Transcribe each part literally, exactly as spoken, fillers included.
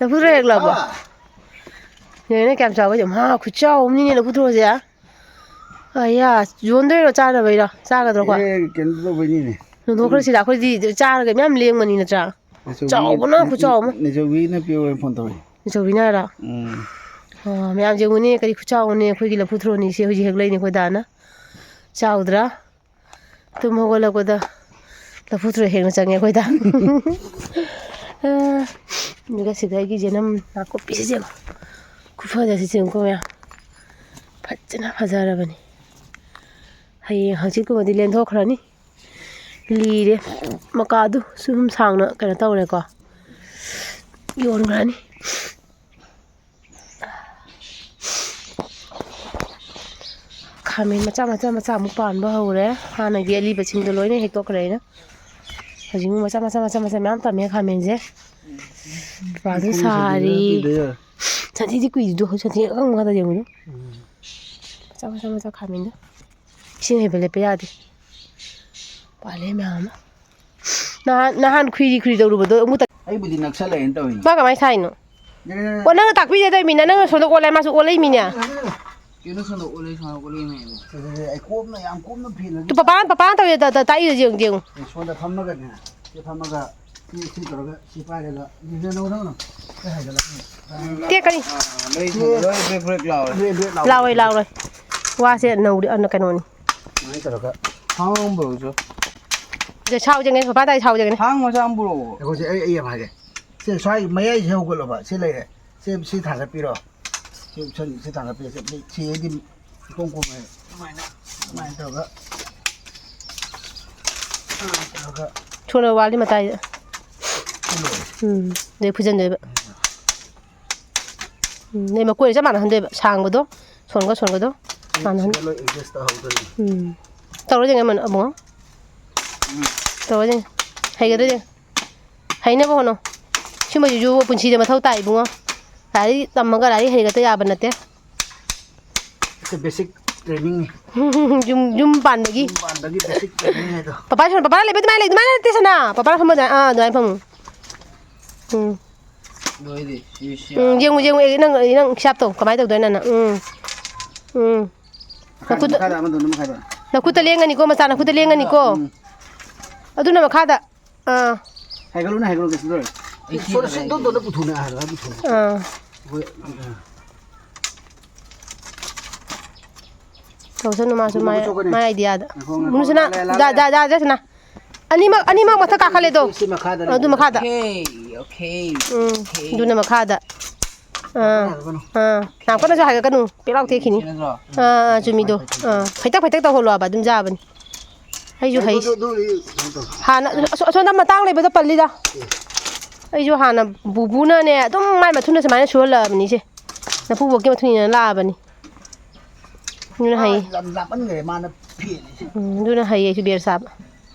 ꯂꯐꯨ ꯊꯔꯣ ꯍꯦꯛꯂꯕꯣ? ꯑꯥ꯫ ꯌꯦꯡꯉꯨꯅꯦ ꯀꯌꯥꯝ ꯆꯥꯎꯕ, ꯌꯥꯝ ꯍꯥ, ꯈꯨꯆꯥꯎ ꯑꯃꯅꯤꯅꯦ ꯂꯐꯨ ꯊꯔꯣꯁꯦ꯫ ꯑꯌꯥ, ꯌꯣꯟꯗꯣꯏꯔꯣ, ꯆꯥꯅꯕꯩꯔꯣ? ꯆꯥꯒꯗ꯭ꯔꯣ ꯑꯩꯈꯣꯏ? ꯑꯦ, ꯀꯩꯅꯣ ꯇꯧꯕꯩꯅꯤꯅꯦ꯫ ꯌꯣꯟꯊꯣꯛꯈ꯭ꯔꯁꯤꯔ? ꯑꯩꯈꯣꯏꯗꯤ ꯆꯥꯔꯒ ꯃꯌꯥꯝ ꯂꯦꯡꯕꯅꯤ ꯅꯠꯇ꯭ꯔꯥ? ꯅꯦꯆꯧꯕꯤ-, ꯆꯥꯎꯕꯅ ꯈꯨꯆꯥꯎ ꯑꯃ꯫ ꯅꯦꯆꯧꯕꯤꯅ ꯄꯤꯌꯣꯅ ꯐꯣꯟ ꯇꯧꯔꯛꯏ꯫ ꯅꯦꯆꯧꯕꯤꯅ ꯍꯥꯏꯔꯣ? ꯎꯝ꯫ ꯑꯣ, ꯃꯌꯥꯝ ꯌꯦꯡꯉꯨꯅꯦ, ꯀꯔꯤ ꯈꯨꯆꯥꯎꯅꯦ ꯑꯩꯈꯣꯏꯒꯤ ꯂꯐꯨ ꯊꯔꯣꯅꯤꯁꯦ, ꯍꯧꯖꯤꯛ ꯍꯦꯛ ꯂꯩꯅꯤ ꯑꯩꯈꯣꯏ ꯗꯥꯅ꯫ ꯆꯥꯎꯗ꯭ꯔꯥ? ꯇꯨꯝ ꯍꯧꯒꯠꯂꯛꯄꯗ ꯂꯐꯨ ꯊꯔꯣ ꯍꯦꯛꯅ ꯆꯪꯉꯦ ꯑꯩꯈꯣꯏꯗ꯫ ꯑꯥ, ꯑꯗꯨꯒ ꯁꯤꯗ ꯑꯩꯒꯤ ꯖꯦꯅꯝ ꯅꯥꯀꯨꯞꯄꯤꯁꯤ ꯌꯦꯡꯉꯣ꯫ ꯈꯨꯐꯖꯁꯤ ꯌꯦꯡꯉꯨꯀꯣ ꯃꯌꯥꯝ꯫ ꯐꯖꯅ ꯐꯖꯔꯕꯅꯤ꯫ ꯍꯌꯦꯡ ꯍꯪꯆꯤꯠꯀꯨꯝꯕꯗꯤ ꯂꯦꯟꯊꯣꯛꯈ꯭ꯔꯅꯤ꯫ ꯂꯤꯔꯦ꯫ ꯃꯀꯥꯗꯨ ꯁꯨꯝ ꯁꯥꯡꯅ ꯀꯩꯅꯣ ꯇꯧꯔꯦꯀꯣ꯫ ꯌꯣꯟꯈ꯭ꯔꯅꯤ꯫ ꯈꯥꯃꯦꯟ ꯃꯆꯥ ꯃꯆꯥ ꯃꯆꯥ ꯑꯃꯨꯛ ꯄꯥꯟꯕ ꯍꯧꯔꯦ꯫ ꯍꯥꯟꯅꯒꯤ ꯑꯂꯤꯕꯁꯤꯡꯗꯣ ꯂꯣꯏꯅ ꯍꯦꯛꯇꯣꯛꯈ꯭ꯔꯦ ꯑꯩꯅ꯫ ꯍꯧꯖꯤꯛ ꯃꯆꯥ ꯃꯆꯥ ꯃꯆꯥ ꯃꯆꯥ ꯃꯌꯥꯝ ꯇꯝꯃꯦ ꯈꯥꯃꯦꯟꯁꯦ꯫ ꯄꯥꯟꯗ ꯁꯥꯔꯤ꯫ ꯁꯟꯊꯤꯗꯤ ꯀꯨꯏꯗ꯭ꯔꯤꯗꯣ, ꯍꯧꯖꯤꯛ ꯁꯟꯊꯤ ꯑꯀꯪꯕ ꯉꯥꯛꯇ ꯌꯦꯡꯉꯨꯅꯦ꯫ ꯃꯆꯥ ꯃꯆꯥ ꯃꯆꯥ ꯈꯥꯃꯦꯟꯗꯣ꯫ ꯏꯁꯤꯡ ꯍꯩꯕ ꯂꯦꯞꯄ ꯌꯥꯗꯦ꯫ ꯄꯥꯜꯂꯦ ꯃꯌꯥꯝ ꯑꯃ꯫ ꯅꯍꯥꯟ, ꯅꯍꯥꯟ ꯈꯨꯏꯔꯤ ꯈꯨꯏꯔꯤ ꯇꯧꯔꯨꯕꯗꯣ ꯑꯃꯨꯛ ꯇ-, ꯑꯩꯕꯨꯗꯤ ꯅꯛꯁꯜꯂꯛꯑꯦꯅ ꯇꯧꯔꯤꯅꯦ꯫ ꯃꯥ ꯀꯃꯥꯏꯅ ꯁꯥꯏꯅꯣ? ꯌꯥꯔꯦ, ꯌꯥꯔꯦ, ꯌꯥꯔꯦ꯫ ꯑꯣ, ꯅꯪꯅ ꯇꯥꯛꯄꯤꯗꯦ ꯇꯧꯔꯤꯃꯤꯅ, ꯅꯪꯅ ꯁꯣꯝꯗ ꯑꯣꯜꯂꯦ, ꯃꯥꯁꯨ ꯑꯣꯜꯂꯛꯏꯃꯤꯅꯦ꯫ ꯀꯩꯅꯣ ꯁꯣꯝꯗ ꯑꯣꯜꯂꯦ, ꯁꯣꯝꯗ ꯑꯣꯜꯂꯛꯏꯃꯦ꯫ ꯁꯦ, ꯁꯦ, ꯁꯦ, ꯑꯩ ꯀꯣꯝꯅ, ꯌꯥꯝ ꯀꯣꯝꯅ ꯐꯦꯜꯂꯒ꯫ ꯇꯨ, ꯄꯄꯥꯅ, ꯄꯄꯥꯅ ꯇꯧꯔꯤꯗꯣ ꯇ-, ꯇ-, ꯇꯥꯛꯏꯗꯣ ꯌꯦꯡꯉꯨ, ꯌꯦꯡꯉꯨ꯫ ꯑꯦ, ꯁꯣꯝꯗ ꯐꯝꯃꯒꯅꯦ, ꯁꯤ ꯐꯝꯃꯒ, ꯁꯤ, ꯁꯤ ꯇꯧꯔꯒ, ꯁꯤ ꯄꯥꯏꯔꯒ, ꯅꯪ, ꯅꯪ, ꯅꯪ, ꯅꯪ, ꯁꯤ ꯍꯥꯏꯒꯠꯂꯛꯀꯅꯤ꯫ ꯇꯦꯛꯀꯅꯤ꯫ ꯑꯥ, ꯂꯩ ꯁꯤ ꯂꯣꯏ ꯕ꯭ꯔꯦꯛ ꯕ꯭ꯔꯦꯛ ꯂꯥꯎꯔꯦ꯫ ꯕ꯭ꯔꯦꯛ ꯕ꯭ꯔꯦꯛ ꯂꯥꯎꯔꯦ꯫ ꯂꯥꯎꯔꯣꯏ, ꯂꯥꯎꯔꯣꯏ꯫ ꯋꯥꯁꯦ ꯅꯧꯔꯤ-, ꯑ, ꯀꯩꯅꯣꯅꯤ꯫ ꯁꯨꯃꯥꯏꯅ ꯇꯧꯔꯒ ꯊꯥꯡ ꯑꯃ ꯄꯨꯔꯛꯎꯆꯣ꯫ ꯁꯦ, ꯁꯥꯎꯖꯒꯦ, ꯄꯄꯥ ꯇꯥꯏ ꯁꯥꯎꯖꯒꯦ꯫ ꯊꯥꯡ ꯃꯆꯥ ꯑꯃ ꯄꯨꯔꯛꯑꯣ꯫ ꯉꯥꯏꯈꯣ, ꯁꯦ, ꯑꯩ, ꯑꯩ ꯑꯃ ꯍꯥꯏꯒꯦ꯫ ꯁꯦ, ꯁ꯭ꯋꯥꯏ ꯃꯌꯥꯏꯁꯦ ꯍꯧꯒꯠꯂꯣꯕ꯫ ꯁꯤ ꯂꯩꯔꯦ꯫ ꯁꯤ, ꯁꯤ ꯊꯥꯡꯒꯠꯄꯤꯔꯣ꯫ ꯁꯤ ꯎꯞꯁꯟ-, ꯁꯤ ꯊꯥꯡꯒꯠꯄꯤꯔꯣ꯫ ꯁꯤ, ꯁꯤ ꯑꯩꯗꯤ ꯏꯀꯣꯝ ꯀꯣꯝꯃꯦ꯫ ꯁꯨꯃꯥꯏꯅ, ꯁꯨꯃꯥꯏꯅ ꯇꯧꯔꯒ, ꯁꯨꯃꯥꯏꯅ ꯇꯧꯔꯒ ꯁꯣꯟꯅ ꯋꯥꯜꯗꯤ ꯃꯇꯥꯏꯗ꯫ ꯁꯤ ꯂꯣꯏꯔꯦ꯫ ꯎꯝ, ꯑꯗꯩ ꯐꯨꯖꯟꯗꯣꯏꯕ꯫ ꯎꯝ, ꯅꯣꯏ ꯃꯀꯣꯏꯒ ꯆꯞ ꯃꯥꯟꯅꯍꯟꯗꯣꯏꯕ, ꯁꯥꯡꯕꯗꯣ, ꯁꯣꯟꯒ ꯁꯣꯟꯒꯗꯣ ꯁꯤ-, ꯃꯥꯟꯅꯍꯟ-, ꯁꯤꯗ ꯂꯣꯏ adjust ꯇꯧꯍꯧꯗꯣꯏꯅꯤ꯫ ꯎꯝ꯫ ꯇꯧꯔ ꯌꯦꯡꯉꯦ, ꯃꯟ-, ꯑꯕꯨꯡꯉꯣ꯫ ꯎꯝ꯫ ꯇꯧꯔ ꯌꯦꯡꯉꯦ꯫ ꯍꯩꯒꯗ꯭ꯔ ꯌꯦꯡꯉꯦ꯫ ꯍꯩꯅꯕ ꯍꯣꯠꯅꯧ꯫ ꯁꯤꯃꯁꯤꯁꯨ ꯄꯨꯟꯁꯤꯗ ꯃꯊꯧ ꯇꯥꯏ, ꯏꯕꯨꯡꯉꯣ꯫ ꯂꯥꯏꯔꯤꯛ ꯇꯝꯃꯒ ꯂꯥꯏꯔꯤꯛ ꯍꯩꯒꯗ ꯌꯥꯕ ꯅꯠꯇꯦ꯫ It's a basic training ꯅꯤ꯫ ꯌꯨꯝ, ꯌꯨꯝ ꯄꯥꯟꯕꯒꯤ꯫ ꯌꯨꯝ ꯄꯥꯟꯕꯒꯤ basic training ꯍꯥꯏꯗꯣ꯫ ꯄꯄꯥ ꯁꯣꯝ-, ꯄꯄꯥ ꯂꯩꯕ ꯑꯗꯨꯃꯥꯏꯅ ꯂꯩ, ꯑꯗꯨꯃꯥꯏꯅ ꯅꯠꯇꯦ ꯁꯅꯥ꯫ ꯄꯄꯥ ꯐꯝꯕ ꯑꯗꯨꯃꯥꯏꯅ, ꯑꯥ, ꯑꯗꯨꯃꯥꯏꯅ ꯐꯝꯃꯨ꯫ ꯎꯝ꯫ ꯂꯣꯏꯔꯦ꯫ ꯁꯤ, ꯁꯤ ꯎꯝ, ꯌꯦꯡꯉꯨ, ꯌꯦꯡꯉꯨ, ꯑꯩ ꯅꯪ, ꯅꯪ ꯍꯤꯁꯥꯞ ꯇꯧ꯫ ꯀꯃꯥꯏꯅ ꯇꯧꯗꯣꯏꯅꯣ ꯅꯪ? ꯎꯝ꯫ ꯎꯝ꯫ ꯃꯈꯥꯗ, ꯅꯈꯨꯠꯇ, ꯃꯈꯥꯗ, ꯑꯃꯗꯨꯅ ꯃꯈꯥꯗ꯫ ꯅꯈꯨꯠꯇ ꯂꯦꯡꯒꯅꯤꯀꯣ, ꯃꯆꯥ, ꯅꯈꯨꯠꯇ ꯂꯦꯡꯒꯅꯤꯀꯣ꯫ ꯎꯝ꯫ ꯑꯗꯨꯅ ꯃꯈꯥꯗ꯫ ꯑꯥ꯫ ꯍꯥꯏꯒꯠꯂꯨꯅꯦ, ꯍꯥꯏꯒꯠꯂꯨ, ꯀꯩꯁꯨ ꯇꯧꯔꯣꯏ꯫ ꯑꯩ ꯁꯣꯔ ꯁꯤ ꯁꯤꯠꯇꯣꯛꯇꯧꯗ ꯄꯨꯊꯣꯛꯅꯦ ꯍꯥꯏꯔꯒ ꯄꯨꯊꯣꯛꯅꯦ꯫ ꯑꯥ꯫ ꯑꯩꯈꯣꯏ, ꯑꯥ꯫ ꯇꯧꯁꯅꯨ, ꯃꯥꯁꯨ ꯃꯥꯏ, ꯃꯈꯨꯠ ꯁꯣꯛꯀꯅꯤ꯫ ꯃꯥꯏ ꯑꯥꯏꯗꯤꯌꯥꯗ꯫ ꯉꯥꯏꯈꯣ, ꯉꯥꯏꯈꯣ, ꯃꯨꯅꯨꯁꯅꯥ, ꯂꯥꯜꯂꯦ, ꯂꯥꯜꯂꯦ꯫ ꯗꯥ, ꯗꯥ, ꯗꯥ, ꯗꯥ, ꯁꯅꯥ꯫ ꯑꯅꯤꯃꯛ, ꯑꯅꯤꯃꯛ ꯃꯊꯛ ꯀꯥꯈꯠꯂꯦꯗꯣ꯫ ꯁꯤ ꯃꯈꯥꯗ ꯑꯗꯨ ꯂꯩꯕ꯫ ꯃꯈꯥꯗ꯫ ꯑꯣꯀꯦ, ꯑꯣꯀꯦ, ꯎꯝ, ꯑꯣꯀꯦ꯫ ꯑꯗꯨꯅ ꯃꯈꯥꯗ꯫ ꯑꯥ, ꯂꯥꯛꯀꯅꯨ, ꯂꯥꯛꯀꯅꯨ꯫ ꯑꯥ, ꯌꯥꯝ ꯀꯟꯅꯁꯨ ꯍꯥꯏꯒꯠꯀꯅꯨ꯫ ꯄꯦꯔꯥꯎ ꯇꯦꯛꯈꯤꯅꯤ꯫ ꯁꯤ ꯅꯠꯇ꯭ꯔꯣ? ꯑꯥ, ꯑꯥ, ꯆꯨꯝꯃꯤꯗꯣ꯫ ꯑꯥ, ꯐꯩꯇꯛ ꯐꯩꯇꯛ ꯇꯧꯍꯜꯂꯣ ꯍꯥꯏꯕ, ꯑꯗꯨꯝ ꯌꯥꯕꯅꯤ꯫ ꯑꯩꯁꯨ ꯍꯩ꯫ ꯑꯗꯨ, ꯑꯗꯨ, ꯑꯗꯨ, ꯀꯩꯅꯣ ꯇꯧ꯫ ꯍꯥꯟꯅ ꯑꯁꯣ-, ꯑꯁꯣꯝꯗ ꯃꯇꯥꯡ ꯂꯩꯕꯗꯣ ꯄꯜꯂꯤꯗ꯫ ꯑꯦ꯫ ꯑꯩꯁꯨ ꯍꯥꯟꯅ ꯕꯨꯕꯨꯅꯅꯦ, ꯑꯗꯨꯝ ꯃꯥꯏ ꯃꯊꯨꯟꯗ ꯁꯨꯃꯥꯏꯅ ꯁꯨꯍꯜꯂꯛꯑꯕꯅꯤ ꯏꯆꯦ꯫ ꯅꯐꯨꯕꯣꯛꯀꯤ ꯃꯊꯨꯟ ꯏꯟꯅ ꯂꯥꯛꯑꯕꯅꯤ꯫ ꯑꯗꯨꯅ ꯍꯩ꯫ ꯑꯥ, ꯌꯥꯝ ꯂꯥꯞꯃꯟꯈ꯭ꯔꯦ ꯃꯥꯅ ꯐꯦꯜꯂꯤꯁꯦ꯫ ꯎꯝ, ꯑꯗꯨꯅ ꯍꯩ ꯑꯩꯁꯨ ꯕꯦꯔ ꯆꯥꯕ꯫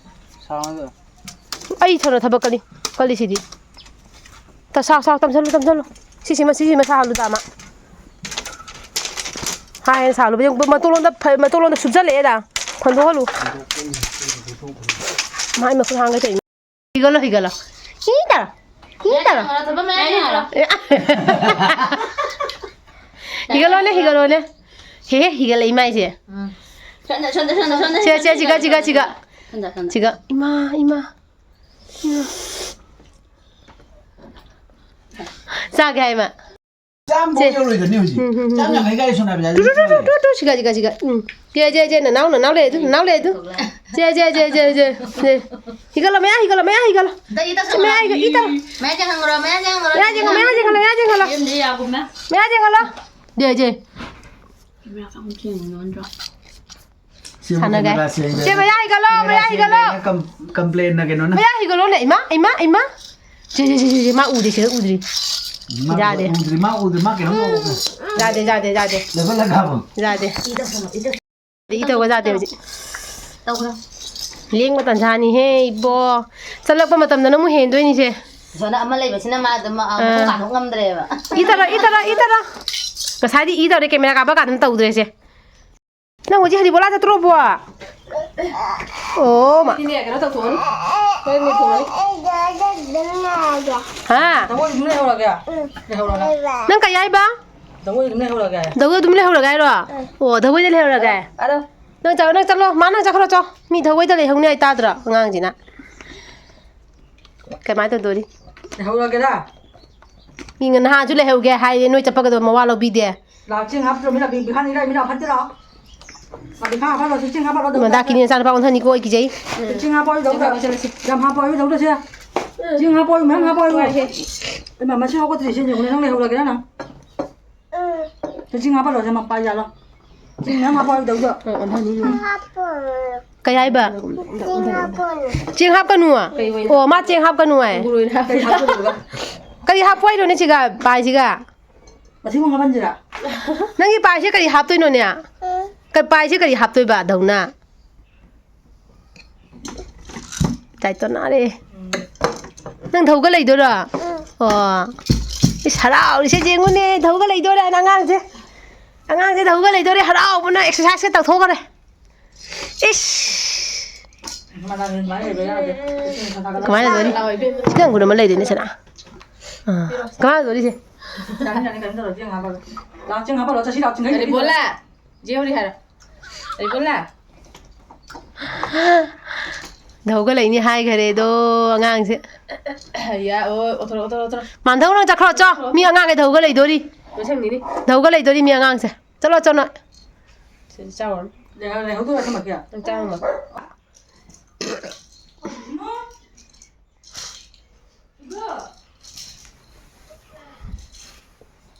ꯁꯥꯎꯅꯗ꯫ ꯑꯩ ꯊꯧꯅ ꯊꯕꯛ ꯀꯜꯂꯤ, ꯀꯜꯂꯤꯁꯤꯗꯤ꯫ ꯇ-, ꯁꯥꯎ, ꯁꯥꯎ, ꯇꯝꯁꯜꯂꯨ, ꯇꯝꯁꯜꯂꯨ꯫ ꯁꯤꯁꯤꯃ, ꯁꯤꯁꯤꯃ ꯁꯥꯍꯜꯂꯨ, ꯗꯥꯃ꯫ ꯍꯥꯏ ꯍꯦꯟꯅ ꯁꯥꯍꯜꯂꯨ꯫ ꯌꯦꯡꯉꯨ, ꯃꯇꯣꯟꯂꯣꯝꯗ ꯐ-, ꯃꯇꯣꯟꯂꯣꯝꯗ ꯁꯨꯞꯆꯜꯂꯛꯑꯦꯗ꯫ ꯐꯟꯗꯣꯛꯍꯜꯂꯨ꯫ ꯃꯥꯏ ꯃꯈꯨꯠ ꯍꯥꯡꯒꯦ ꯇꯧꯔꯤꯅꯤ꯫ ꯍꯤꯒꯠꯂꯣ, ꯍꯤꯒꯠꯂꯣ꯫ ꯍꯤ ꯇꯧꯔꯣ꯫ ꯍꯤ ꯇꯧꯔꯣ꯫ ꯊꯕꯛ ꯃꯌꯥꯝ ꯌꯥꯔꯣ꯫ ꯍꯤꯒꯠꯂꯣꯅꯦ, ꯍꯤꯒꯠꯂꯣꯅꯦ꯫ ꯍꯦ, ꯍꯦ, ꯍꯤꯒꯠꯂꯛꯏ ꯃꯥꯏꯁꯦ꯫ ꯎꯝ꯫ ꯁꯣꯝꯗ, ꯁꯣꯝꯗ, ꯁꯣꯝꯗ, ꯁꯣꯝꯗ, ꯁꯦ, ꯁꯦ, ꯁꯣꯝꯗ, ꯁꯤꯒ, ꯁꯣꯝꯗ, ꯁꯤꯒ, ꯁꯣꯝꯗ, ꯁꯤꯒ꯫ ꯁꯣꯝꯗ, ꯁꯣꯝꯗ꯫ ꯁꯤꯒ꯫ ꯏꯃꯥ, ꯏꯃꯥ꯫ ꯆꯥꯒꯦ ꯍꯥꯏꯃ꯫ ꯆꯥꯝꯃ ꯐꯥꯎ ꯁꯦ꯫ ꯌꯧꯔꯣꯏꯗꯅꯤ ꯍꯧꯖꯤꯛ꯫ ꯎꯝ, ꯎꯝ, ꯎꯝ, ꯆꯥꯝ ꯎꯝ꯫ ꯌꯥꯡꯈꯩ ꯀꯥꯏ ꯁꯣꯝ ꯅꯥꯀꯟꯗ two, two, two, two, two, ꯁꯤꯒ, ꯁꯤꯒ, ꯁꯤꯒ꯫ ꯎꯝ꯫ ꯁꯦ, ꯁꯦ, ꯁꯦ, ꯅꯅꯥꯎ, ꯅꯅꯥꯎ ꯂꯩ ꯑꯗꯨ, ꯅꯅꯥꯎ ꯂꯩ ꯑꯗꯨ꯫ ꯁꯦ, ꯁꯦ, ꯁꯦ꯫ ꯁꯦ꯫ ꯍꯤꯒꯠꯂꯣ, ꯃꯌꯥ ꯍꯤꯒꯠꯂꯣ, ꯃꯌꯥ ꯍꯤꯒꯠꯂꯣ꯫ ꯁꯦ, ꯃꯌꯥ ꯍꯤꯒꯠ-, ꯏ ꯇꯧꯔꯣ꯫ ꯃꯌꯥ ꯆꯪꯍꯟꯈ꯭ꯔꯣ, ꯃꯌꯥ ꯆꯪꯍꯟꯈ꯭ꯔꯣ꯫ ꯃꯌꯥ ꯆꯪꯍꯜꯂꯣ, ꯃꯌꯥ ꯆꯪꯍꯜꯂꯣ, ꯃꯌꯥ ꯆꯪꯍꯜꯂꯣ꯫ ꯁꯦꯝꯗ꯭ꯔꯤ ꯌꯥꯒꯨꯝꯃꯦ꯫ ꯃꯌꯥ ꯆꯪꯍꯜꯂꯣ꯫ ꯁꯦ, ꯁꯦ꯫ ꯁꯤ ꯑꯃ ꯁꯥꯟꯅꯒꯦ꯫ ꯀꯦꯃꯦꯔꯥ ꯁꯦꯡꯗꯦ꯫ ꯁꯦ, ꯃꯌꯥ ꯍꯤꯒꯠꯂꯣ, ꯀꯦꯃꯦꯔꯥ ꯃꯌꯥ ꯍꯤꯒꯠꯂꯣ꯫ ꯁꯦꯡꯗꯦꯅ ꯀꯝ-, ꯀꯝꯄ꯭ꯂꯦꯟꯅ ꯀꯩꯅꯣꯅ꯫ ꯃꯌꯥ ꯍꯤꯒꯠꯂꯣꯅꯦ, ꯏꯃꯥ, ꯏꯃꯥ, ꯏꯃꯥ꯫ ꯁꯦ, ꯁꯦ, ꯁꯦ, ꯁꯦ, ꯁꯦ, ꯃꯥ ꯎꯗꯦ, ꯁꯤꯗ ꯎꯗ꯭ꯔꯤ꯫ ꯃꯥ ꯌꯥꯗꯦ꯫ ꯎꯗ꯭ꯔꯤ, ꯃꯥ ꯎꯗ꯭ꯔꯤ, ꯃꯥ ꯀꯩꯅꯣꯝ ꯇꯧꯕꯅꯦ꯫ ꯌꯥꯗꯦ, ꯌꯥꯗꯦ, ꯌꯥꯗꯦ꯫ ꯂꯦꯕꯦꯜ ꯂꯒꯥꯕ꯫ ꯌꯥꯗꯦ꯫ ꯏ ꯇꯧꯒ ꯌꯥꯗꯦ ꯍꯧꯖꯤꯛ꯫ ꯇꯧꯒ꯭ꯔꯣ꯫ ꯂꯦꯡꯕ ꯇꯟꯖꯥꯅꯤꯍꯦ, ꯏꯕꯣ꯫ ꯆꯠꯂꯛꯄ ꯃꯇꯝꯗꯅ ꯑꯃꯨꯛ ꯍꯦꯟꯗꯣꯏꯅꯤꯁꯦ꯫ ꯁꯣꯝꯗ ꯑꯃ ꯂꯩꯕꯁꯤꯅ ꯃꯥ ꯑꯗꯨꯝ, ꯑ, ꯑꯥ꯫ ꯃꯈꯣꯡ ꯀꯥꯟꯊꯣꯛ ꯉꯝꯗ꯭ꯔꯦꯕ꯫ ꯏ ꯇꯧꯔꯣ, ꯏ ꯇꯧꯔꯣ, ꯏ ꯇꯧꯔꯣ꯫ ꯉꯁꯥꯏꯗꯤ ꯏ ꯇꯧꯔꯦ, ꯀꯦꯃꯦꯔꯥ ꯀꯥꯞꯄ ꯀꯥꯟꯗ ꯇꯧꯗ꯭ꯔꯦꯁꯦ꯫ ꯅꯪ ꯍꯧꯖꯤꯛ ꯍꯅꯤꯕꯣꯂꯥ ꯆꯠꯇ꯭ꯔꯣꯕꯣ? ꯑꯣ ꯃꯥ꯫ ꯏꯅꯦ, ꯀꯩꯅꯣ ꯇꯧꯊꯣꯛꯑꯅꯤ꯫ ꯍꯣꯏ, ꯃꯤ ꯊꯣꯡꯉꯅꯤ꯫ ꯍꯥ? ꯊꯃꯣꯏ ꯑꯗꯨꯝ ꯂꯩꯍꯧꯔꯒꯦ꯫ ꯂꯩꯍꯧꯔꯒꯦ꯫ ꯅꯪ ꯀꯩ ꯍꯥꯏꯕ? ꯊꯃꯣꯏ ꯑꯗꯨꯝ ꯂꯩꯍꯧꯔꯒꯦ꯫ ꯊꯃꯣꯏ ꯑꯗꯨꯝ ꯂꯩꯍꯧꯔꯒꯦ ꯍꯥꯏꯔꯣ? ꯑꯣ, ꯊꯃꯣꯏꯗ ꯂꯩꯍꯧꯔꯒꯦ꯫ ꯑꯗꯣ꯫ ꯅꯪ ꯆꯠꯂꯣ, ꯅꯪ ꯆꯠꯂꯣ, ꯃꯥ ꯅꯪ ꯆꯠꯈ꯭ꯔꯣ ꯆꯣ꯫ ꯃꯤ ꯊꯃꯣꯏꯗ ꯂꯩꯍꯧꯅꯤ ꯍꯥꯏ ꯇꯥꯗ꯭ꯔꯣ ꯑꯉꯥꯡꯁꯤꯅ? ꯀꯃꯥꯏꯅ ꯇꯧꯗꯣꯔꯤ? ꯂꯩꯍꯧꯔꯒꯦꯔꯥ? ꯃꯤ ꯅꯍꯥꯟꯁꯨ ꯂꯩꯍꯧꯒꯦ ꯍꯥꯏꯔꯦ, ꯅꯣꯏ ꯆꯠꯄꯒꯗꯣ ꯃꯋꯥ ꯂꯧꯕꯤꯗꯦ꯫ ꯂꯥꯛꯑꯣ, ꯆꯦꯡ ꯍꯥꯞꯇ꯭ꯔꯣ? ꯃꯤ ꯂꯥꯛꯄꯤ-, ꯕꯤꯈꯥꯅꯤ ꯂꯥꯛꯏ, ꯃꯤ ꯂꯥꯛ ꯐꯠꯇꯦ ꯂꯥꯛꯑꯣ꯫ ꯂꯥꯛꯄꯤ ꯈꯥ ꯍꯥꯞꯄ ꯂꯥꯛꯑꯣ, ꯆꯦꯡ ꯍꯥꯞꯄ ꯂꯥꯛꯑꯣ, ꯗꯧ ꯃꯟꯗꯥꯀꯤꯅꯤ ꯅꯆꯥꯅꯨꯄꯥ ꯑꯣꯟꯊꯅꯤꯀꯣ, ꯑꯩ ꯀꯤꯖꯩ꯫ ꯆꯦꯡ ꯍꯥꯞꯄꯣ, ꯑꯩ ꯗꯧꯗ꯫ ꯆꯠꯂꯁꯤ, ꯆꯠꯂꯁꯤ꯫ ꯌꯥꯝ ꯍꯥꯞꯄꯣ, ꯑꯩ ꯗꯧꯗ ꯁꯦ꯫ ꯆꯦꯡ ꯍꯥꯞꯄꯣ, ꯑꯩ ꯃꯌꯥꯝ ꯍꯥꯞꯄꯣ, ꯑꯩ꯫ ꯋꯥꯏꯍꯦ꯫ ꯏꯃꯥ, ꯃꯁꯤ ꯍꯧꯒꯠꯇ꯭ꯔꯤꯁꯦ ꯌꯦꯡꯉꯨꯅꯦ, ꯅꯪ ꯂꯩꯍꯧꯔꯒꯦꯔꯥ ꯅꯪ? ꯆꯦꯡ ꯍꯥꯞꯄ ꯂꯣꯏꯔꯦ, ꯃꯄꯥ ꯌꯥꯜꯂꯣ꯫ ꯆꯦꯡ ꯃꯌꯥꯝ ꯍꯥꯞꯄꯣ, ꯑꯩ ꯗꯧꯗ꯫ ꯀꯩ ꯍꯥꯏꯕ? ꯆꯦꯡ ꯍꯥꯞꯀꯅꯨ꯫ ꯑꯣ, ꯃꯥ ꯆꯦꯡ ꯍꯥꯞꯀꯅꯨ ꯍꯥꯏ꯫ ꯀꯩ ꯍꯥꯞꯇꯣꯏꯅꯣ? ꯀꯔꯤ ꯍꯥꯞꯄꯣ ꯍꯥꯏꯅꯣꯅꯦ ꯁꯤꯒ, ꯄꯥꯏꯁꯤꯒ? ꯃꯊꯤ ꯃꯣꯡ ꯍꯥꯞꯍꯟꯁꯤꯔꯥ? ꯅꯪꯒꯤ ꯄꯥꯏꯁꯦ ꯀꯔꯤ ꯍꯥꯞꯇꯣꯏꯅꯣꯅꯦ? ꯀ-, ꯄꯥꯏꯁꯦ ꯀꯔꯤ ꯍꯥꯞꯇꯣꯏꯕ, ꯗꯧꯅ? ꯇꯥꯏꯇꯣ ꯅꯥꯔꯦ꯫ ꯅꯪ ꯊꯧꯒ ꯂꯩꯗꯣꯏꯔꯣ? ꯑꯣ꯫ ꯏꯁ, ꯍꯔꯥꯎꯔꯤꯁꯦ ꯌꯦꯡꯉꯨꯅꯦ, ꯊꯧꯒ ꯂꯩꯗꯣꯔꯦ ꯍꯥꯏꯅ ꯑꯉꯥꯡꯁꯦ꯫ ꯑꯉꯥꯡꯁꯦ ꯊꯧꯒ ꯂꯩꯗꯣꯔꯦ, ꯍꯔꯥꯎꯕꯅ exercise ꯀ ꯇꯧꯊꯣꯛꯈ꯭ꯔꯦ꯫ ꯏꯁ! ꯃꯅꯥ ꯑꯗꯨꯃꯥꯏꯅ ꯂꯩꯕ ꯌꯥꯗꯦ꯫ ꯀꯃꯥꯏꯅ ꯂꯩꯗꯣꯏꯅꯤ? ꯁꯤ ꯅꯪ ꯒꯨꯟ ꯑꯃ ꯂꯩꯗꯣꯏꯅꯤ, ꯁꯅꯥ꯫ ꯑꯥ꯫ ꯀꯃꯥꯏꯅ ꯂꯩꯗꯣꯏꯅꯤ ꯁꯤ? ꯌꯥꯅꯤ, ꯌꯥꯅꯤ, ꯀꯩꯅꯣ ꯇꯧꯔꯣ, ꯆꯦꯡ ꯍꯥꯞꯄꯒ꯫ ꯂꯥꯛꯑꯣ, ꯆꯦꯡ ꯍꯥꯞꯄ ꯂꯥꯛꯑꯣ, ꯆꯠꯁꯤ ꯂꯥꯛꯑꯣ, ꯆꯤꯡꯈꯩ ꯆꯠꯁꯤ꯫ ꯔꯤꯕꯣꯂꯥ! ꯖꯦ ꯍꯧꯔꯤ ꯍꯥꯏꯔꯣ꯫ ꯔꯤꯕꯣꯂꯥ! ꯙꯧꯒ ꯂꯩꯅꯤ ꯍꯥꯏꯈꯔꯦꯗꯣ ꯑꯉꯥꯡꯁꯦ꯫ ꯌꯥ, ꯑꯣ, ꯑꯣꯊꯣꯔꯛꯑꯣ, ꯑꯣꯊꯣꯔꯛꯑꯣ, ꯑꯣꯊꯣꯔꯛꯑꯣ꯫ ꯃꯥꯟꯙꯧ ꯅꯪ ꯆꯠꯈ꯭ꯔꯣ, ꯆꯣ꯫ ꯃꯤ ꯑꯉꯥꯡꯈꯩ ꯙꯧꯒ ꯂꯩꯗꯣꯔꯤ꯫ ꯂꯣꯏꯁꯟꯈꯤꯅꯤ꯫ ꯙꯧꯒ ꯂꯩꯗꯣꯔꯤ ꯃꯤ ꯑꯉꯥꯡꯁꯦ꯫ ꯆꯠꯂꯣ, ꯆꯠꯂꯣ꯫ ꯁꯤꯗꯤ ꯆꯥꯎꯔꯅꯤ꯫ ꯂꯩꯍꯧ-, ꯂꯩꯍꯧꯗꯣꯏꯔꯥ ꯊꯝꯃꯛꯀꯦ? ꯅꯪ ꯆꯥꯔꯝꯃꯣ꯫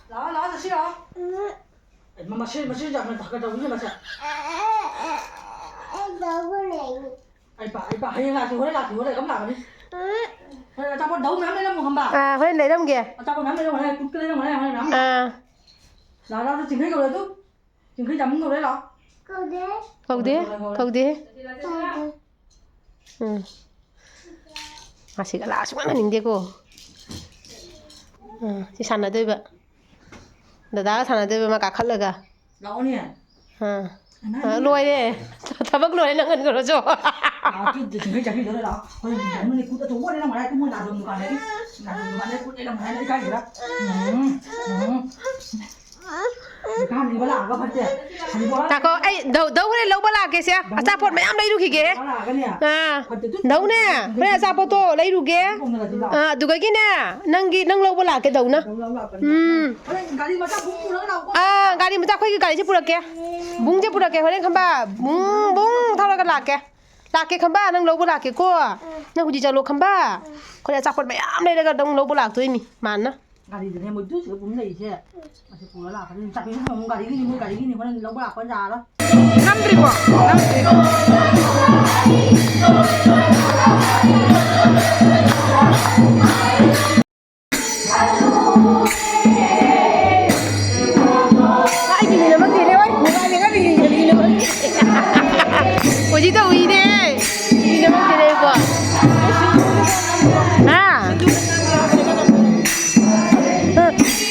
ꯂꯥꯛꯑꯣ, ꯂꯥꯛꯑꯣ, ꯆꯠꯁꯤ ꯂꯥꯛꯑꯣ꯫ ꯑꯦ, ꯃ-, ꯃꯁꯤ, ꯃꯁꯤ ꯌꯥꯝꯅ ꯊꯥꯒꯠ ꯇꯧꯕꯤꯅꯦ, ꯃꯁꯤ꯫ ꯑꯩ ꯄꯥ-, ꯑꯩ ꯄꯥ-, ꯍꯌꯦꯡ ꯂꯥꯛꯀꯦ, ꯍꯣꯔꯦꯟ ꯂꯥꯛꯀꯦ, ꯍꯣꯔꯦꯟ ꯑꯗꯨꯝ ꯂꯥꯛꯀꯅꯤ꯫ ꯍꯣꯔꯦꯟ ꯑꯆꯥꯄꯣꯠ ꯗꯧ ꯃꯌꯥꯝ ꯂꯩꯔꯝꯃꯣ, ꯈꯪꯕ? ꯑꯥ, ꯍꯣꯔꯦꯟ ꯂꯩꯔꯝꯒꯦ꯫ ꯑꯆꯥꯄꯣꯠ ꯃꯌꯥꯝ ꯂꯩꯔꯝꯃꯣ, ꯍꯣꯔꯦꯟ ꯀꯨꯠꯀ ꯂꯩꯔꯝꯃꯣ, ꯍꯣꯔꯦꯟ, ꯍꯣꯔꯦꯟ ꯃꯌꯥꯝ꯫ ꯑꯥ꯫ ꯂꯥꯛꯑꯣ, ꯂꯥꯛꯑꯣ, ꯆꯤꯡꯈꯩ ꯀꯧꯔꯦ ꯑꯗꯨ꯫ ꯆꯤꯡꯈꯩ ꯇꯥꯃꯣ ꯀꯧꯔꯦ, ꯂꯥꯛꯑꯣ꯫ ꯀꯧꯗꯦ꯫ ꯀꯧꯗꯦ, ꯀꯧꯗꯦ꯫ ꯎꯝ꯫ ꯃꯥꯁꯤꯒ ꯂꯥꯛꯑ ꯁꯨꯡꯍꯟ ꯍꯟꯅꯤꯡꯗꯦꯀꯣ꯫ ꯎꯝ, ꯁꯤ ꯁꯥꯟꯅꯗꯣꯏꯕ꯫ ꯗꯗꯥꯒ ꯁꯥꯟꯅꯗꯣꯏꯕ, ꯃꯥ ꯀꯥꯈꯠꯂꯒ꯫ ꯂꯥꯛꯑꯣꯅꯦ꯫ ꯑꯥ꯫ ꯑꯥ, ꯂꯣꯏꯔꯦ꯫ ꯊꯕꯛ ꯂꯣꯏꯔꯦ, ꯅꯪ ꯍꯟꯈ꯭ꯔꯣ ꯆꯣ꯫ ꯑꯥ, ꯇꯨ, ꯇꯨ, ꯁꯤꯡꯈꯩ ꯆꯥꯕꯤꯗꯣ ꯂꯣꯏ ꯂꯥꯛꯑꯣ꯫ ꯍꯣꯔꯦꯟ ꯅꯪꯅ ꯀꯨꯠ ꯑꯆꯧꯕ ꯑꯣꯏꯔꯦ, ꯅꯪ ꯍꯣꯔꯦꯟ ꯀꯨꯠ ꯂꯩꯔꯝꯃꯣ ꯍꯥꯏꯅ ꯏꯀꯥꯏꯁꯤꯔ? ꯅꯪ ꯍꯣꯔꯦꯟ ꯀꯨꯠ ꯂꯩꯔꯝꯃꯣ ꯍꯥꯏꯅ ꯏꯀꯥꯏꯁꯤꯔ? ꯎꯝ, ꯎꯝ꯫ ꯉꯥꯏꯈꯣ, ꯑꯩ ꯙꯧ, ꯙꯧ ꯍꯣꯔꯦꯟ ꯂꯧꯕ ꯂꯥꯛꯀꯦꯁꯦ꯫ ꯑꯆꯥꯄꯣꯠ ꯃꯌꯥꯝ ꯂꯩꯔꯨꯈꯤꯒꯦ꯫ ꯑꯥ, ꯙꯧꯅꯦ, ꯍꯣꯔꯦꯟ ꯑꯆꯥꯄꯣꯠꯇꯣ ꯂꯩꯔꯨꯒꯦ꯫ ꯑꯥ, ꯑꯗꯨꯒꯒꯤꯅꯦ, ꯅꯪꯒꯤ, ꯅꯪ ꯂꯧꯕ ꯂꯥꯛꯀꯦ ꯙꯧꯅ꯫ ꯎꯝ꯫ ꯑꯥ, ꯒꯥꯔꯤ ꯃꯆꯥ ꯑꯩꯈꯣꯏꯒꯤ ꯒꯥꯔꯤꯁꯦ ꯄꯨꯔꯛꯀꯦ꯫ ꯕꯨꯡꯁꯦ ꯄꯨꯔꯛꯀꯦ ꯍꯣꯔꯦꯟ ꯈꯪꯕ꯫ ꯕꯨꯡ, ꯕꯨꯡ ꯊꯧꯔꯒ ꯂꯥꯛꯀꯦ꯫ ꯂꯥꯛꯀꯦ ꯈꯪꯕ, ꯅꯪ ꯂꯧꯕ ꯂꯥꯛꯀꯦꯀꯣ꯫ ꯅꯪ ꯍꯧꯖꯤꯛ ꯆꯠꯂꯣ ꯈꯪꯕ꯫ ꯑꯩꯈꯣꯏ ꯑꯆꯥꯄꯣꯠ ꯃꯌꯥꯝ ꯂꯩꯔꯒ ꯅꯪ ꯂꯧꯕ ꯂꯥꯛꯇꯣꯏꯅꯤ ꯃꯥꯅ꯫ ꯒꯥꯔꯤꯗꯅꯦ ꯃꯣꯏ ꯇꯨ ꯁꯤꯗ ꯄꯨꯝ ꯂꯩꯔꯤꯁꯦ꯫ ꯃꯁꯤ ꯄꯨꯔ ꯂꯥꯛꯀꯅꯤ꯫ ꯆꯥꯛꯄꯤꯁꯨ ꯊꯝꯃꯝꯃꯣ, ꯒꯥꯔꯤꯒꯤꯅꯤ, ꯃꯣꯏ ꯒꯥꯔꯤꯒꯤꯅꯤ꯫ ꯍꯣꯔꯦꯟ ꯂꯧꯕ ꯂꯥꯛꯄ ꯌꯥꯔꯣꯏ꯫ ꯅꯝꯗ꯭ꯔꯤꯕꯣ? ꯅꯝꯗ꯭ꯔꯤ꯫ ꯑꯩꯒꯤ ꯃꯤꯅꯃꯛꯇꯤꯅꯦ, ꯍꯣꯏ꯫ ꯃꯣꯕꯥꯏꯜ ꯌꯦꯡꯉ ꯃꯤꯅꯃꯛꯇꯤ꯫ ꯍꯧꯖꯤꯛꯇ ꯎꯏꯅꯦ꯫ ꯃꯤꯅꯃꯛꯇꯤꯅꯦꯀꯣ꯫ ꯍꯥ?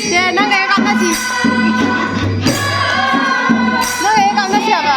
ꯁꯦ, ꯅꯪꯒ ꯍꯦꯛ ꯀꯥꯞꯅꯁꯤ꯫ ꯅꯪꯒ ꯍꯦꯛ ꯀꯥꯞꯅꯁꯤ ꯍꯥꯏꯕ꯫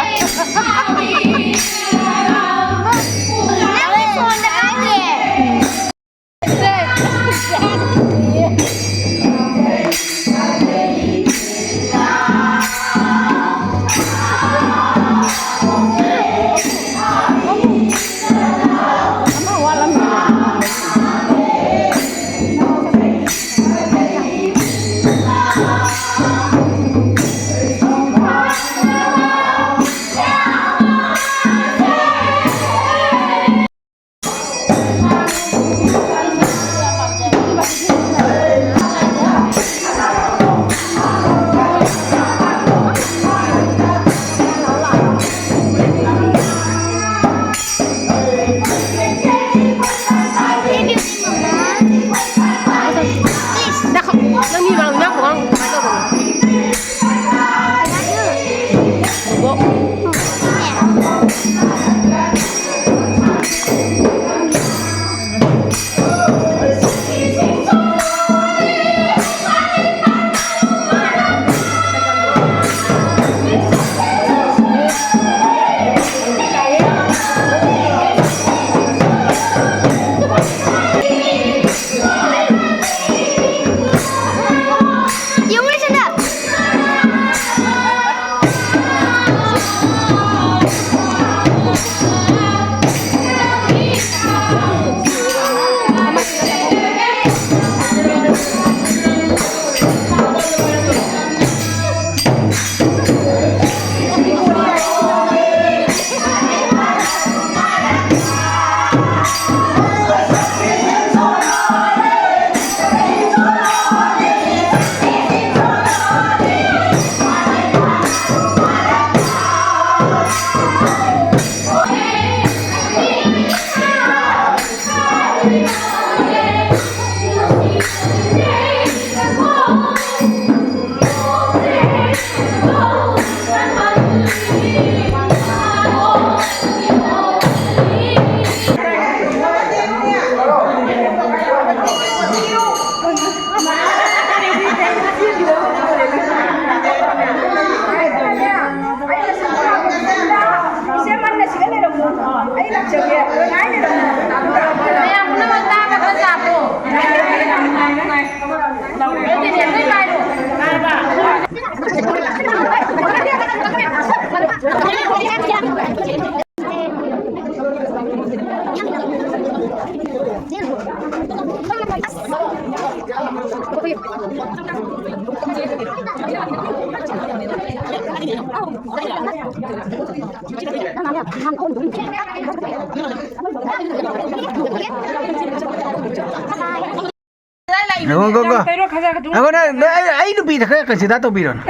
ꯉꯥꯏꯈꯣ, ꯉꯥꯏꯈꯣ, ꯉꯥꯏꯈꯣ꯫ ꯉꯥꯏꯈꯣ, ꯅꯪ, ꯅꯪ, ꯑꯩ, ꯑꯩ ꯅꯨꯄꯤꯗ ꯈꯔ consider ꯇꯧꯕꯤꯔꯣꯅꯦ꯫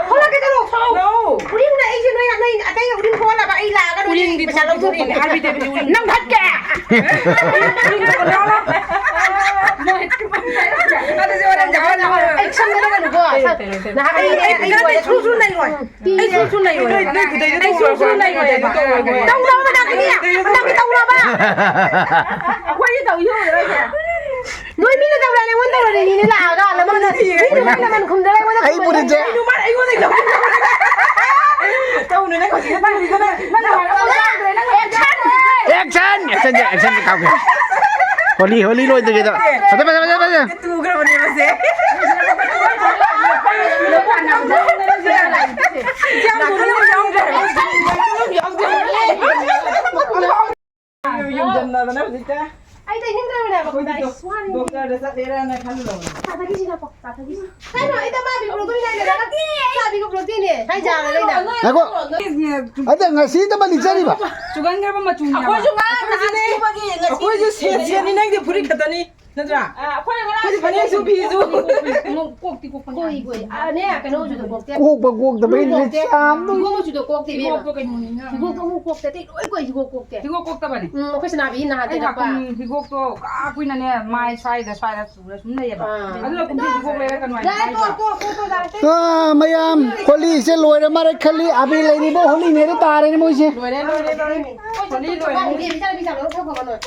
ꯊꯣꯛꯂꯛꯀꯦ, ꯆꯠꯂꯣ, ꯊꯣꯛꯂꯛꯑꯣ꯫ No꯫ ꯎꯔꯤꯡꯅ ꯑꯩꯁꯦ ꯅꯣꯏ, ꯅꯣꯏ ꯑꯇꯩ ꯎꯔꯤꯡ ꯊꯣꯛꯍꯜꯂꯕ ꯑꯩ ꯂꯥꯛꯑꯒ ꯅꯣꯏ ꯎꯔꯤꯡꯗꯤ ꯄꯩꯁꯥ ꯂꯧꯗꯣꯔꯤꯅꯦ꯫ ꯊꯣꯛꯇꯣꯔꯤꯅꯦ꯫ ꯅꯪ ꯐꯠꯀꯦ꯫ ꯑꯗꯨꯗꯤ ꯍꯣꯔꯦꯟ ꯆꯠꯂꯣ꯫ ꯑꯩ ꯁꯝꯗꯅ ꯀꯩꯅꯣꯀꯣ꯫ ꯅꯍꯥꯛ ꯑꯩ, ꯑꯩ, ꯑꯩ, ꯑꯩ ꯁꯨ, ꯁꯨ ꯂꯩꯔꯣꯏ꯫ ꯑꯩ ꯁꯨ, ꯁꯨ ꯂꯩꯔꯣꯏ꯫ ꯅꯣꯏ ꯈꯨꯗꯩꯗꯣ ꯑꯩ ꯁꯨ, ꯁꯨ ꯇꯧꯔꯣꯏ, ꯂꯩꯔꯣꯏ꯫ ꯈꯨꯗꯩꯗꯣ ꯇꯧꯔꯣꯏ꯫ ꯇꯧꯅꯕ ꯅꯪꯒꯤꯗꯤ꯫ ꯅꯪꯒꯤ ꯇꯧꯅꯕ꯫ ꯑꯩꯈꯣꯏꯗꯤ ꯇꯧ ꯌꯥꯔꯣꯏ꯫ ꯅꯣꯏ ꯃꯤꯅ ꯇꯧꯔꯦ, ꯑꯩꯉꯣꯟꯗ ꯇꯧꯔꯦ, ꯃꯤꯅ ꯂꯥꯛꯑꯒ ꯂꯃꯟꯅ, ꯃꯤꯅ ꯂꯃꯟ ꯈꯨꯝꯗꯅ ꯑꯩꯉꯣꯟꯗ ꯑꯩ ꯄꯨꯔꯤꯁꯦ꯫ ꯇꯧꯅꯨ, ꯅꯪ ꯍꯧꯖꯤꯛ ꯇꯧꯔꯤꯗꯨꯅ꯫ ꯅꯪ ꯍꯥꯏꯔꯛꯑꯣ, ꯇꯥꯗ꯭ꯔꯦ, ꯅꯪ action꯫ Action! Action ꯁꯦ, action ꯁꯦ ꯀꯥꯎꯒꯦ꯫ ꯍꯣꯂꯤ, ꯍꯣꯂꯤ ꯂꯣꯏꯗ꯭ꯔꯤꯉꯩꯗ꯫ ꯐꯖ, ꯐꯖ, ꯐꯖ, ꯐꯖ꯫ ꯇꯨꯈ꯭ꯔꯕꯅꯦ ꯃꯁꯦ꯫ ꯌꯥꯝ ꯅꯣꯛꯅꯤꯡꯕ ꯌꯥꯎꯗ꯭ꯔꯦ꯫ ꯌꯨꯝꯖꯟꯅꯗꯅ ꯍꯧꯖꯤꯛꯇ꯫ ꯑꯩ ꯇꯩꯅꯤꯡꯗ꯭ꯔꯕꯅꯦꯕ꯫ ꯑꯩꯈꯣꯏꯗꯤ ꯗꯣꯛ-, ꯗꯣꯛꯇꯔꯗ ꯆꯠꯂꯦꯔꯅ ꯈꯜꯂꯨꯔꯕꯅꯦ꯫ ꯆꯥ ꯊꯛꯈꯤꯁꯤ ꯂꯥꯛꯑꯣ, ꯆꯥ ꯊꯛꯈꯤꯁꯤ꯫ ꯀꯩꯅꯣ, ꯑꯩ ꯗꯃꯥ ꯄꯤꯕ꯭ꯔꯣ? ꯅꯠꯇꯦ꯫ ꯆꯥ ꯄꯤꯕ꯭ꯔꯣ? ꯅꯠꯇꯦꯅꯦ꯫ ꯀꯥꯏ ꯆꯥꯔ ꯂꯩꯅ? ꯉꯥꯏꯈꯣ꯫ ꯑꯗ ꯉꯁꯤꯗ ꯃꯅꯤ ꯆꯠꯂꯤꯕ? ꯆꯨꯒꯟꯈ꯭ꯔꯕ ꯃꯆꯨꯅꯤ꯫ ꯑꯩꯈꯣꯏꯁꯨ ꯉꯔꯥꯡ ꯅꯍꯥꯟ ꯁꯨꯕꯒꯤ ꯉꯁꯤ ꯑꯩꯈꯣꯏꯁꯨ ꯁꯦꯠ ꯁꯦꯠꯅꯤ, ꯅꯪꯗꯤ ꯐꯨꯔꯤꯠ ꯈꯛꯇꯅꯤ꯫ ꯅꯠꯇ꯭ꯔꯥ? ꯑ, ꯑꯩꯈꯣꯏ ꯉꯔꯥꯡ ꯑꯩꯈꯣꯏꯗꯤ ꯐꯅꯦꯛꯁꯨ ꯐꯤꯁꯨ꯫ ꯀꯣꯛꯇꯤ ꯀꯣꯛꯄ ꯀꯣꯏ, ꯀꯣꯏ꯫ ꯑ, ꯅꯦ, ꯀꯩꯅꯣ ꯃꯆꯨꯗꯣ ꯀꯣꯛꯇꯦ꯫ ꯀꯣꯛꯄ ꯀꯣꯛꯇꯕꯩ ꯀꯣꯛꯇꯦ꯫ ꯆꯥꯝꯗꯣꯏꯅꯦ꯫ ꯍꯤꯒꯣꯛ ꯃꯆꯨꯗꯣ ꯀꯣꯛꯇꯦ, ꯏꯕꯦꯝꯃ꯫ ꯍꯤꯒꯣꯛꯇꯣ ꯀꯩꯅꯣꯅꯤꯅ꯫ ꯍꯤꯒꯣꯛꯇꯣ ꯑꯃꯨꯛ ꯀꯣꯛꯇꯦ, ꯑꯇꯩ ꯂꯣꯏ ꯀꯣꯏ, ꯍꯤꯒꯣꯛ ꯀꯣꯛꯇꯦ꯫ ꯍꯤꯒꯣꯛ ꯀꯣꯛꯇꯕꯅꯦ꯫ ꯎꯝ, ꯑꯩꯈꯣꯏ ꯁꯅꯥꯕꯤꯒꯤ ꯅꯍꯥꯟ ꯑꯩ ꯇꯩꯔꯛꯄ꯫ ꯍꯥꯀꯨꯝ ꯍꯤꯒꯣꯛꯇꯣ ꯀꯥ ꯀꯨꯏꯅꯅꯦ, ꯃꯥꯏ ꯁ꯭ꯋꯥꯏꯗ, ꯁ꯭ꯋꯥꯏꯗ ꯆꯨꯔ ꯁꯨꯝ ꯂꯩꯌꯦꯕ꯫ ꯑꯥ꯫ ꯑꯗꯨꯅ ꯀꯨꯝꯁꯤ ꯍꯤꯒꯣꯛ ꯂꯩꯔꯛꯀꯅꯨ ꯍꯥꯏꯅ ꯌꯥꯔꯦ, ꯍꯥꯏꯗ꯭ꯔꯣ? ꯇꯣꯛ, ꯇꯣꯛ, ꯇꯣꯛ, ꯇꯣꯛ, ꯌꯥꯔꯦ꯫ ꯑꯥ, ꯃꯌꯥꯝ, ꯍꯣꯂꯤꯁꯦ ꯂꯣꯏꯔ ꯃꯥꯜꯂꯦ ꯈꯜꯂꯤ꯫ ꯑꯕꯤ ꯂꯩꯔꯤꯕ ꯍꯣꯂꯤꯅꯦꯅ ꯇꯥꯔꯦꯅꯦ ꯃꯣꯏꯁꯦ꯫ ꯂꯣꯏꯔꯦ, ꯂꯣꯏꯔꯦ, ꯂꯣꯏꯔꯦ꯫ ꯍꯣꯂꯤ ꯂꯣꯏꯔꯦ꯫ ꯏꯕꯦꯝꯃ, ꯏꯆꯥꯅꯨꯄꯤ ꯆꯥ ꯂꯣꯏꯔ ꯊꯛꯈ꯭ꯔꯣ, ꯂꯣꯏꯔꯦ꯫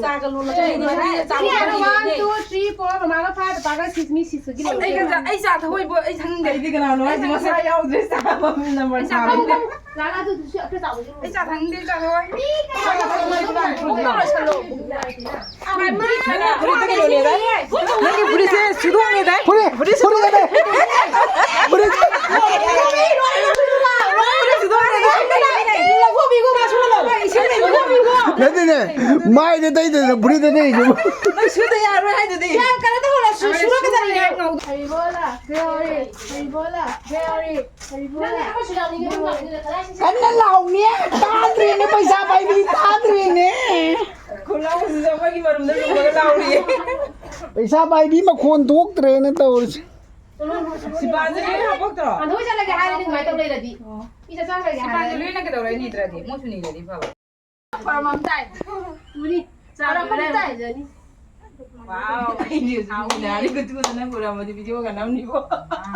ꯆꯥꯒ ꯂꯣꯜꯂꯒ ꯂꯩꯔꯦ꯫ ꯆꯥ ꯂꯣꯜꯂꯒ ꯂꯩꯔꯦ꯫ One, two, three, four, ꯃꯃꯥꯒ five, ꯄꯥꯄꯥꯒ six, ꯃꯤ six ꯒꯤ ꯑꯩ ꯂꯩꯔꯦ꯫ ꯀꯩꯝꯇ, ꯑꯩ ꯆꯥ ꯊꯛꯑꯣꯏꯕꯣ, ꯑꯩ ꯊꯛꯅꯤꯡꯗꯦ꯫ ꯑꯩꯗꯤ ꯀꯅꯥꯅꯣ ꯍꯥꯏꯁꯦ? ꯃꯁꯥ ꯌꯥꯎꯗ꯭ꯔꯦ, ꯆꯥꯕ ꯅꯝꯕꯔ ꯑꯩ ꯆꯥ ꯊꯛꯅꯤꯡꯗꯦ꯫ ꯊꯥꯕ꯫ ꯂꯥꯛꯑꯣ, ꯑꯗꯨꯗꯨꯁꯨ ꯑꯝꯇ ꯆꯥꯎꯕꯁꯨ ꯑꯩ ꯆꯥ ꯊꯛꯅꯤꯡꯗꯦ, ꯆꯥ ꯊꯛꯑꯣꯏ꯫ ꯃꯤ ꯀꯅꯥꯅꯣ? ꯅꯪꯒꯤ ꯐꯨꯔꯤꯠꯇ ꯀꯩꯅꯣ ꯂꯩꯗꯥꯏ? ꯅꯪꯒꯤ ꯐꯨꯔꯤꯠꯁꯦ ꯁꯨꯗꯣꯛꯅꯦꯗꯥꯏ? ꯐꯨꯔꯤꯠ, ꯐꯨꯔꯤꯠ ꯅꯠꯇꯦ꯫ ꯐꯨꯔꯤꯠ꯫ ꯅꯠꯇꯦꯅꯦ, ꯃꯥꯏꯗ ꯇꯩꯗꯅ ꯐꯨꯔꯤꯠꯇ ꯇꯩꯁꯤꯕꯨ꯫ ꯅꯪ ꯁꯨꯗ ꯌꯥꯔꯣꯏ ꯍꯥꯏꯗꯨꯗꯤ꯫ ꯌꯥꯝ ꯀꯩꯅꯣ ꯇꯧꯍꯜꯂꯣ, ꯁꯨ-, ꯁꯨꯔꯛꯀꯗꯕꯅꯤꯅꯦ꯫ ꯍꯩꯕꯣꯂꯥ, ꯍꯩꯕꯣꯂꯥ, ꯍꯩꯕꯣꯂꯥ꯫ ꯅꯪꯗꯤ ꯑꯃ ꯁꯨꯔꯛꯑꯕꯅꯤꯅꯦ, ꯅꯪ ꯂꯥꯛꯑꯣ꯫ ꯀꯟꯅ ꯂꯥꯎꯅꯦ, ꯇꯥꯗ꯭ꯔꯦꯅꯦ, ꯄꯩꯁꯥ ꯄꯥꯏꯕꯤ ꯇꯥꯗ꯭ꯔꯦꯅꯦ꯫ ꯈꯨꯂꯥꯎꯁꯤꯁꯨ ꯑꯩꯈꯣꯏꯒꯤ ꯃꯔꯨꯝꯗ ꯂꯨꯝꯃꯒ ꯂꯥꯎꯔꯤꯌꯦ꯫ ꯄꯩꯁꯥ ꯄꯥꯏꯕꯤ ꯃꯈꯣꯟ ꯊꯣꯛꯇ꯭ꯔꯦꯅ ꯇꯧꯔꯤꯁꯦ꯫ ꯁꯤꯕꯥꯟꯁꯦ ꯂꯣꯏ ꯍꯥꯞꯄꯛꯇ꯭ꯔꯣ? ꯑꯗꯨ ꯆꯠꯂꯒꯦ ꯍꯥꯏꯔꯗꯤ ꯑꯗꯨꯃꯥꯏꯅ ꯇꯧ ꯂꯩꯔꯗꯤ꯫ ꯏꯆꯥ ꯆꯥꯈ꯭ꯔꯒꯦ ꯁꯤꯕꯥꯟꯁꯦ ꯍꯥꯏꯔꯗꯤ꯫ ꯂꯣꯏꯅ ꯀꯩꯗꯧꯔꯦ ꯅꯤꯗ꯭ꯔꯗꯤ? ꯃꯣꯏꯁꯨ ꯅꯤꯗ꯭ꯔꯗꯤ ꯐꯕ꯫ ꯄꯨꯔꯤ꯫ ꯆꯥꯕ ꯄꯨꯔꯤ꯫ ꯂꯩꯔꯝꯖꯅꯤ꯫ ꯋꯥꯎ꯫ ꯑꯩꯗꯤ ꯍꯧꯖꯤꯛ ꯎꯏꯅ ꯍꯥꯏꯔꯦ, ꯒꯨꯗꯨ ꯒꯨꯗꯨ ꯅꯪ ꯎꯔꯝꯃꯗꯤ ꯚꯤꯗꯤꯑꯣꯒ ꯅꯝꯅꯤꯀꯣ꯫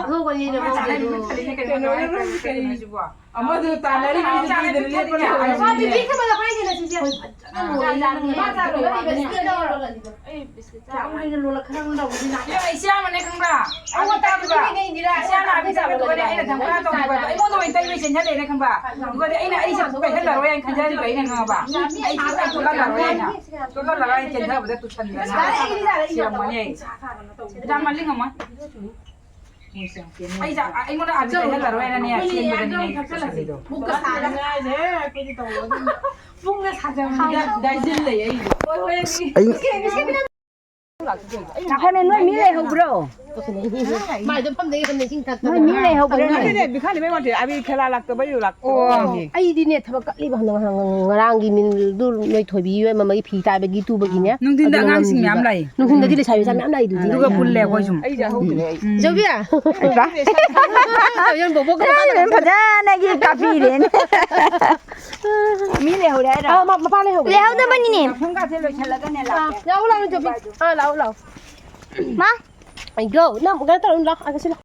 ꯑꯉꯧꯕꯅꯤ, ꯃꯥ ꯆꯥꯅꯕꯤ ꯑꯉꯧꯕꯗꯣ꯫ ꯃꯨꯠꯊꯠꯂꯤꯅꯦ ꯀꯩꯅꯣ, ꯀꯩꯅꯣ, ꯀꯩꯅꯣ, ꯀꯩꯅꯣ ꯀꯩꯅꯣ꯫ ꯍꯥꯏꯁꯤꯕꯣ? ꯑꯃꯗꯨ ꯇꯥꯟꯅꯔꯤ ꯃꯤꯗꯨꯗꯤ ꯂꯦꯞꯄ ꯂꯩꯍꯧꯔꯦ꯫ ꯃꯥ ꯕꯤꯕꯤ ꯈꯕꯔ ꯄꯥꯏꯗꯦꯅ ꯁꯤꯁꯦ꯫ ꯃꯥ ꯆꯥꯔꯨꯔꯕꯅꯦ꯫ ꯌꯥꯝ ꯍꯩꯅ ꯂꯣꯜꯂꯛꯈ꯭ꯔꯕ ꯇꯧꯕꯅꯤꯅ꯫ ꯏꯕꯦꯝꯃ, ꯏꯆꯦ ꯑꯃꯅꯦ ꯈꯪꯕ꯭ꯔꯥ? ꯑꯩꯉꯣꯟꯗ ꯇꯥꯛꯄꯤꯔꯤꯅꯦ, ꯏꯟꯗꯤꯔꯥ꯫ ꯏꯆꯦ ꯑꯃꯅ ꯄꯤꯖꯕꯗꯨꯒꯅꯦ ꯑꯩꯅ ꯊꯛꯄ꯭ꯔꯥ ꯇꯧꯕꯗꯣ ꯑꯩꯉꯣꯟꯗ ꯑꯣꯏꯅ ꯇꯩꯕ ꯆꯦꯟꯁꯤꯜꯂꯦꯅꯦ ꯈꯪꯕ꯭ꯔꯥ? ꯑꯗꯨꯒꯗꯤ ꯑꯩꯅ ꯑꯩꯁꯦ ꯄꯩꯁꯜꯂꯔꯣꯏ ꯍꯥꯏꯅ ꯈꯟꯖꯔꯤꯕ ꯑꯩꯅ ꯈꯪꯉꯕ? ꯑꯩ ꯁꯨꯡꯇꯩ ꯇꯣꯠꯍꯜꯂꯔꯣꯏ ꯍꯥꯏꯅ꯫ ꯇꯣꯠꯍꯜꯂꯔꯣꯏ ꯍꯥꯏꯅ ꯆꯦꯟꯊꯕꯗ ꯇꯨꯁꯟꯗꯅ ꯁꯤꯔꯝꯃꯅꯤ ꯑꯩ꯫ ꯌꯥꯝ ꯃꯜꯂꯤ ꯉꯝꯃꯣꯏ꯫ ꯑꯩ ꯆꯥ-, ꯑꯩꯉꯣꯟꯗ ꯑꯥꯔꯃꯤ ꯇꯩꯍꯜꯂꯔꯣꯏꯅꯅꯦ ꯆꯦꯟꯕꯗꯅꯤꯅꯦ ꯑꯩ ꯇꯨꯁꯜꯂꯤꯗꯣ꯫ ꯕꯨꯛꯀ ꯁꯥꯗꯅ꯫ ꯄꯨꯡꯅ ꯁꯥꯖꯕꯅꯤꯗ꯫ ꯗꯥꯏꯖꯤꯟ ꯂꯩ ꯑꯩꯒꯤ꯫ ꯍꯣꯏ, ꯍꯣꯏ, ꯑꯩ ꯉꯥꯈꯣꯅꯦ, ꯅꯣꯏ ꯃꯤ ꯂꯩꯍꯧꯕ꯭ꯔꯣ? ꯃꯥꯏꯗꯣ ꯐꯝꯗꯩ ꯐꯝꯗꯩ ꯏꯁꯤꯡ ꯊꯛꯇꯅ꯫ ꯅꯣꯏ ꯃꯤ ꯂꯩꯍꯧꯕ꯭ꯔꯥꯅꯦ? ꯑꯗꯨꯅꯦ, ꯕꯤꯈꯥꯂꯤ ꯃꯩ ꯋꯥꯡꯊꯦ, ꯑꯕꯤ ꯈꯦꯂꯥ ꯂꯥꯛꯇꯕꯩ ꯂꯥꯛꯇꯕ ꯑꯣ꯫ ꯋꯥꯅꯤ꯫ ꯑꯩꯗꯤꯅꯦ, ꯊꯕꯛ ꯀꯠꯂꯤꯕ ꯍꯟꯗꯛ ꯉꯔꯥꯡ, ꯉꯔꯥꯡꯒꯤ ꯃꯤꯜꯗꯨ ꯅꯣꯏ ꯊꯣꯏꯕꯤ ꯍꯣꯏ ꯃꯃꯥꯒꯤ ꯐꯤ ꯇꯥꯏꯕꯒꯤ ꯇꯨꯕꯒꯤꯅꯦ꯫ ꯅꯨꯡꯊꯤꯟꯗ ꯑꯗꯨꯅ ꯑꯉꯥꯡꯁꯤꯡ ꯃꯌꯥꯝ ꯉꯝꯗ꯭ꯔꯤꯕ꯫ ꯂꯥꯛꯏ꯫ ꯅꯨꯡꯊꯤꯟꯗꯗꯤ ꯂꯩꯁꯥꯕꯤ ꯃꯆꯥ ꯃꯌꯥꯝ ꯂꯥꯛꯏꯗꯨꯗꯤ꯫ ꯑꯗꯨꯒ ꯄꯨꯜꯂꯦ ꯑꯩꯈꯣꯏ ꯁꯨꯝ꯫ ꯑꯩ ꯌꯥꯍꯧꯗ꯭ꯔꯦ ꯑꯩ꯫ ꯎꯝ꯫ ꯖꯧꯕꯤ? ꯌꯥꯝ ꯐꯖꯅꯒꯤ ꯀꯥꯞꯄꯤꯔꯦꯅꯦ꯫ ꯃꯤ ꯂꯩꯍꯧꯔꯦ ꯍꯥꯏꯔꯣ? ꯑꯥ, ꯃ-, ꯃꯄꯥ ꯂꯩꯍꯧꯔꯦ꯫ ꯂꯩꯍꯧꯗꯕꯅꯤꯅꯦ꯫ ꯁꯝꯀꯥꯁꯦ ꯂꯣꯏꯁꯤꯜꯂꯒꯅꯦ ꯂꯥꯛꯀꯦ꯫ ꯂꯥꯛꯑꯣ, ꯂꯥꯛꯑꯣ, ꯖꯧꯕꯤ꯫ ꯑꯥ, ꯂꯥꯛꯑꯣ, ꯂꯥꯛꯑꯣ꯫ ꯃꯥ꯫ ꯑꯩꯗꯣ, ꯅꯪ ꯀꯩꯅꯣ ꯇꯧꯔꯣ, ꯂꯥꯛꯑꯣ, ꯑꯥ, ꯁꯤ ꯂꯥꯛꯑꯣ꯫